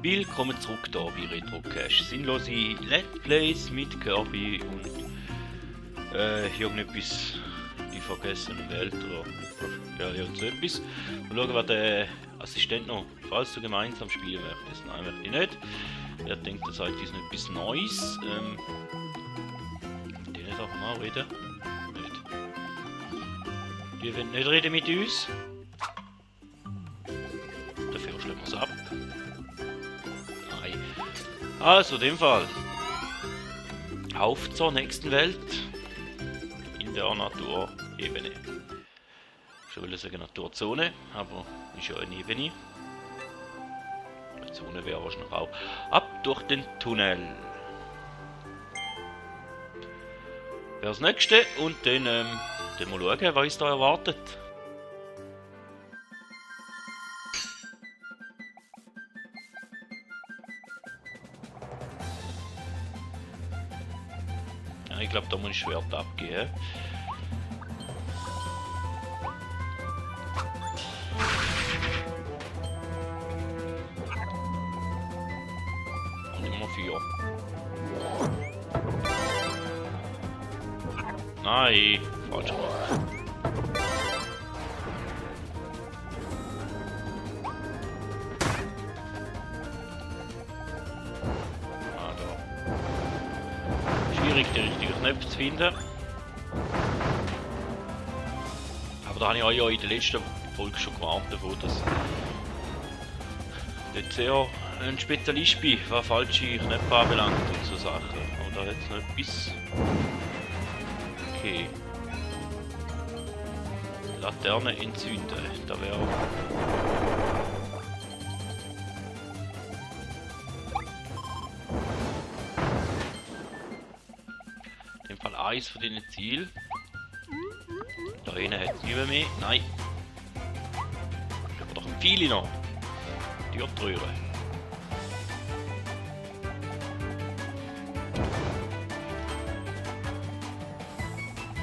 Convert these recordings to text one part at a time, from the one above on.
Willkommen zurück hier bei Retro-Cache. Sinnlose Let's Plays mit Kirby und irgendetwas die vergessene Welt oder ja, irgend so etwas. Und schauen, was der Assistent noch, falls du gemeinsam spielen möchtest. Nein, möchte ich nicht. Er denkt, das halt ist noch etwas Neues. Die nicht auch mal reden. Nicht. Die wollen nicht reden mit uns. Dafür schlägt man es ab. Also, in dem Fall. Auf zur nächsten Welt. In der Naturebene. Ich will sagen Naturzone, aber ist ja eine Ebene. Die Zone wäre wahrscheinlich auch. Ab durch den Tunnel. Wäre das nächste und dann mal schauen, was uns da erwartet. Ich glaube, da muss ich Schwert abgeben. Und Nummer 4. Nein, falsch gemacht. Die richtigen Knöpfe zu finden. Aber da habe ich euch ja in der letzten Folge schon gewarnt, davon, dass ich dort sehr ein Spezialist bin, was falsche Knöpfe anbelangt und so Sachen. Aber da hat es noch etwas. Okay. Laterne entzünden. Da wäre. Eins von diesen Zielen. Da hinten hat es nicht mehr. Nein. Aber doch viele noch. Die Röhre.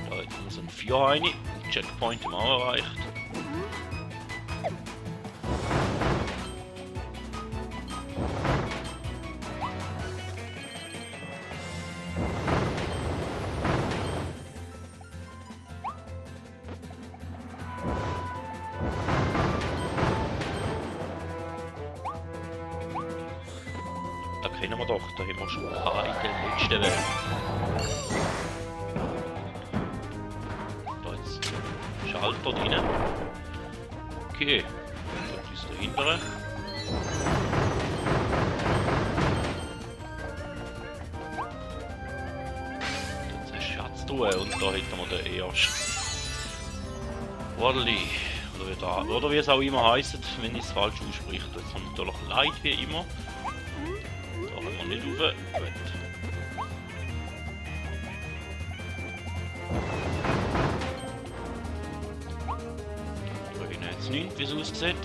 Da hat uns ein 4 rein. Checkpoint haben wir auch erreicht. Kennen wir doch, da haben wir schon in der letzten Welt. Da jetzt Schalter drin. Okay, dort ist der hintere. Jetzt eine Schatztruhe und da hätten wir den ersten. Waddly. Oder wie es auch immer heisst, wenn ich es falsch ausspreche. Das ist natürlich leid wie immer. Nicht rauf. Gut. Da habe ich jetzt nicht, wie es aussieht.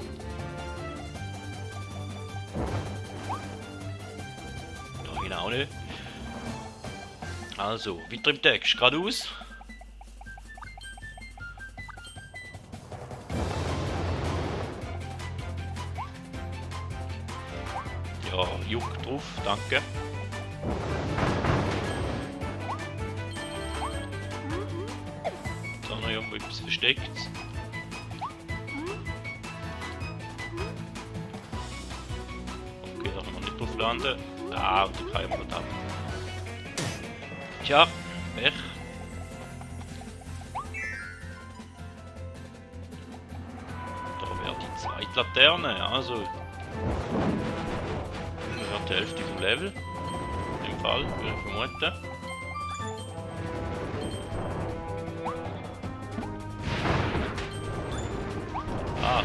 Da habe ich auch nicht. Also, weiter im Text, geradeaus. Ja, Juck drauf, danke. Da noch irgendwo etwas versteckt. Okay, da können wir nicht drauf landen. Ah, und da kann ich mal ab. Tja, Pech. Da wäre die zweite Laterne, also. Die Hälfte vom Level. In dem Fall, würde ich vermuten. Ah.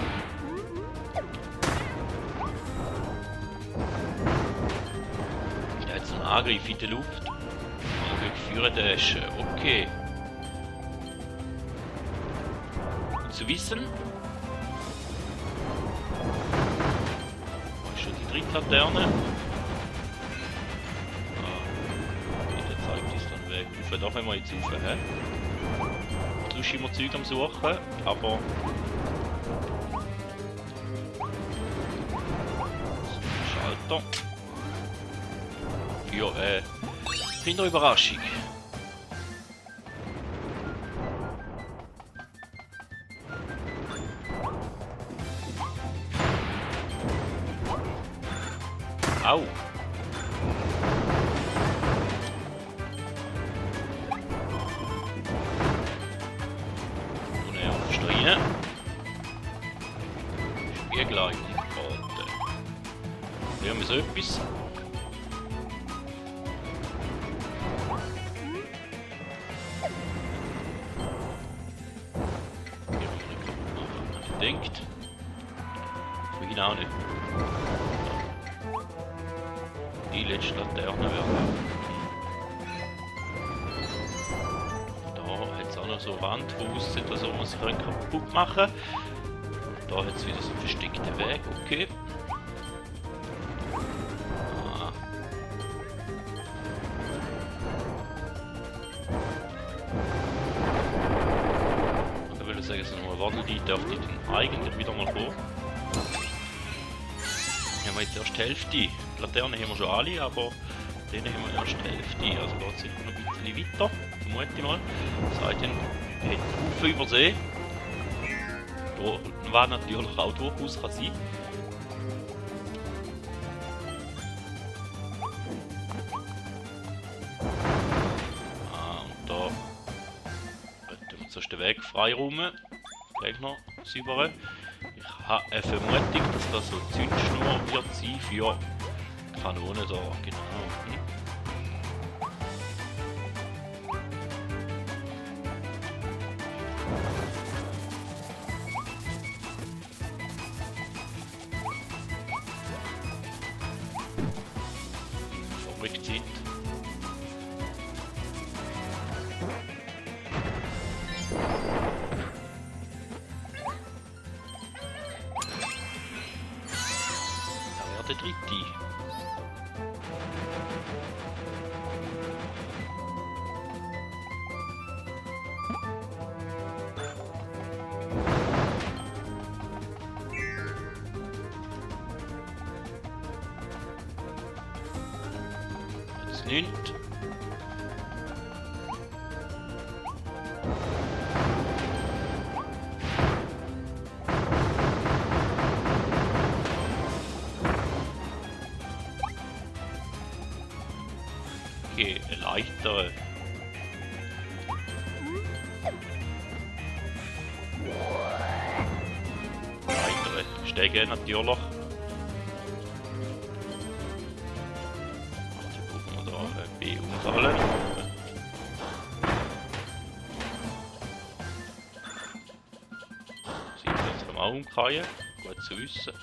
Der hat so einen Angriff in der Luft. Und wir führen den Sch. Okay. Und zu wissen. Wo ist schon die dritte Laterne? Ich darf immer jetzt rauf, hä? Du bist immer Zeug am Suchen, aber... Schalten weiter. Für Kinderüberraschung. Au! Und er aufstehen. Spiegeleitung. Wir haben so etwas. Denkt. Für ihn auch nicht. Die letzte Laterne werden. Da hat es auch noch so eine Wand, wo aussieht, dass man sich kaputt machen kann. Da hat es wieder so einen versteckten Weg, okay. Sagen sie nochmal, Wadel, die dürfte dann eigentlich wieder mal vor. Haben wir jetzt erst die Hälfte. Die Laternen haben wir schon alle, aber denen haben wir erst die Hälfte. Also geht es sicher noch ein bisschen weiter, vermute ich mal. Seitdem hat Haufen übersehen. Da war natürlich auch durchaus kann sein. Und da zuerst den Weg freiräumen, Gegner säubern. Ich habe eine Vermutung, dass das so Zündschnur wird sein für Kanonen da, genau. Fabrikzeit. Der dritte. Jetzt nicht. Okay, leichter. Leitere Stege natürlich. Warte, gucken wir da B umfallen. Sieht jetzt vom auch umkehren. Gut zu wissen.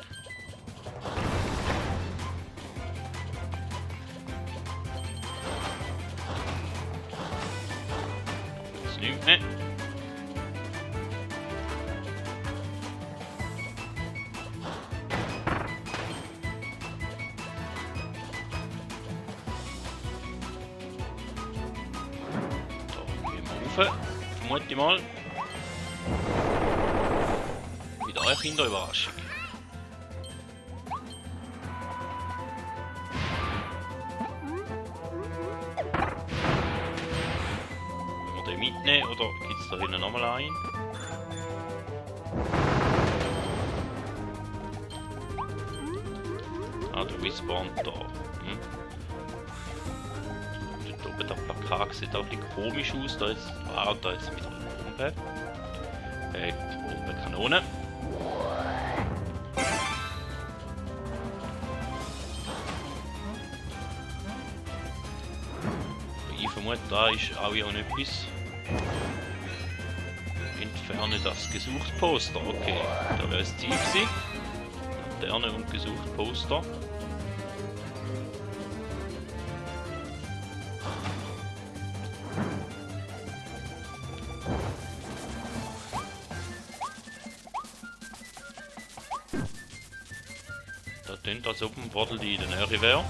Nicht mehr. Da gehen wir rauf, vermute ich mal. Wieder eine Kinderüberraschung. Mitnehmen oder gibt es da hinten nochmal einen? Ah, der respawnt da. Dort oben der Plakat sieht auch ein bisschen komisch aus. Da ist, da ist wieder eine Bombe. Bombenkanone. Ich vermute, da ist auch ja etwas. Entferne das gesucht Poster. Okay, da wäre das Ziel gewesen. Laterne und gesucht Poster. Da tönt, als ob ein Waddle in der Nähe wäre.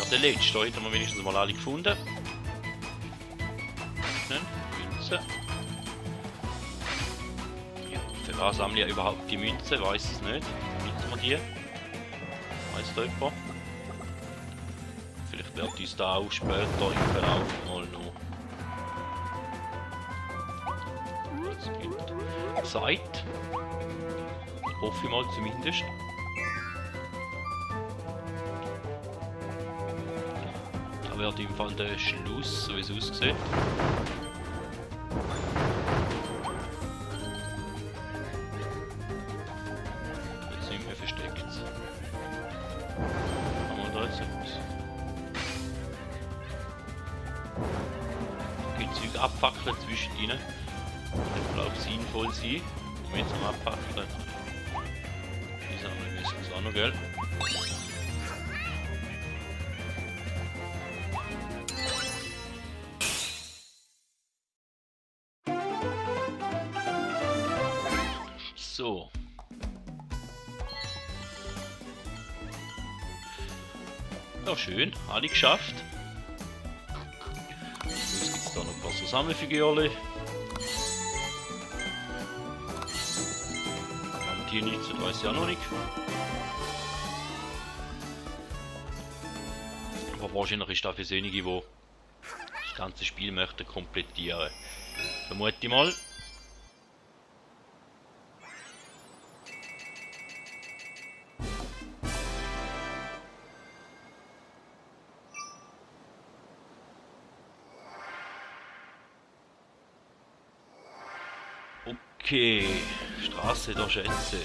Der letzte, da hätten wir wenigstens mal alle gefunden. Münze. Ja, für was sammle ich überhaupt die Münze? Weiß es nicht. Nutzen wir die? Weiß da jemand? Vielleicht wird uns da auch später im Verlauf mal noch Zeit. Hoffe ich mal zumindest. Da wird im Fall der Schluss, so wie es aussieht. Jetzt sind wir versteckt. Haben wir da jetzt etwas? Okay, Zeug abfackeln zwischen ihnen. Das glaube ich sinnvoll sein. Um jetzt am Abfackeln. Die sammeln müssen es auch noch, gell? So. Ja, schön. Alle geschafft. Jetzt gibt es da noch ein paar so Sammelfigürchen. Haben die nichts, das weiß ich auch noch nicht. Aber wahrscheinlich ist das für einige, die das ganze Spiel möchten komplettieren. Vermute ich mal. Okay, Straße der Schätze.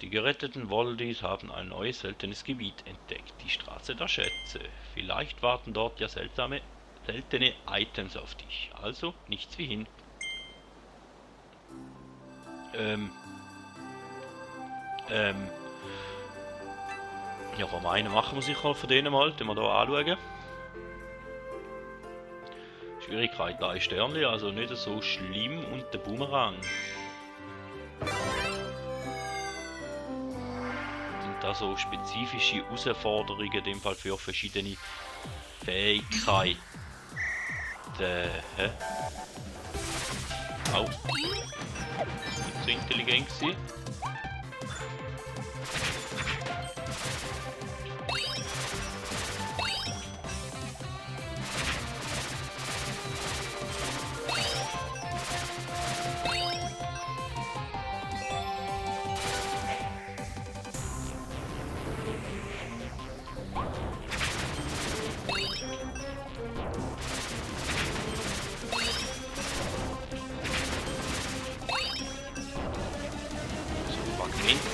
Die geretteten Woldis haben ein neues seltenes Gebiet entdeckt, die Straße der Schätze. Vielleicht warten dort ja seltene Items auf dich. Also nichts wie hin. Ja, komm, einen machen wir sicher von denen mal, den wir hier anschauen. Schwierigkeit 3 Sterne, also nicht so schlimm, und der Boomerang. Sind da so spezifische Herausforderungen, in dem Fall für verschiedene Fähigkeiten. Hä? Au. Nicht so intelligent gewesen.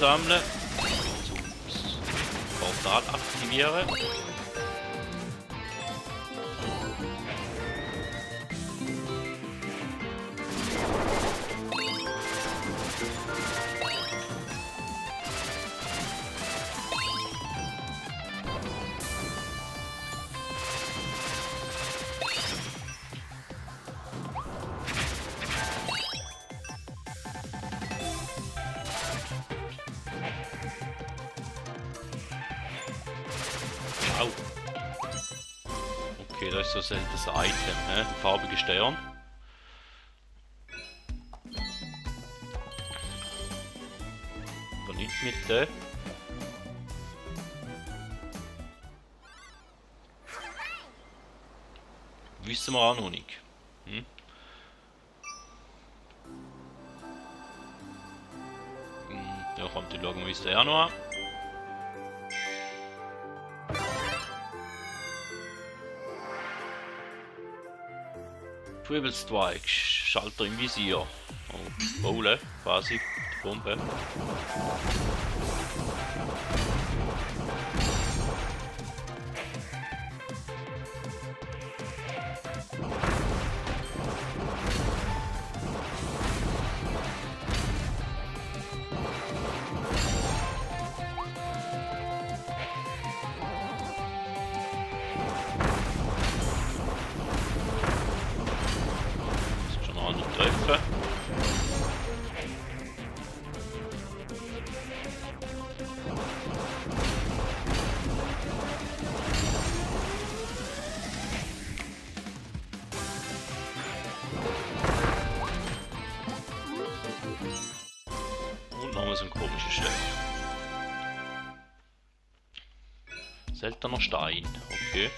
Sammeln, zum Portal aktivieren. Au. Okay, das ist so seltenes Item, ne? Farbige Stern. Aber nichts mit der. Wissen wir auch noch nicht. Hm? Ja, kommt die schauen wir uns den auch noch an. Tribble-Strike, Schalter im Visier. Oh, Bowle, quasi, die Bombe. herstellen. Seltener Stein, okay.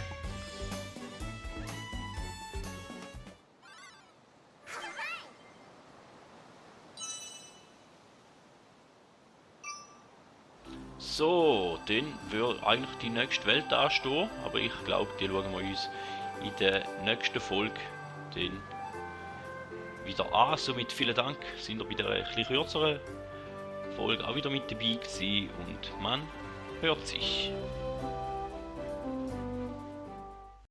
So, dann würde eigentlich die nächste Welt anstehen, aber ich glaube, die schauen wir uns in der nächsten Folge dann wieder an. Somit vielen Dank, sind ihr bei der etwas kürzeren Folge auch wieder mit dabei gewesen und man hört sich.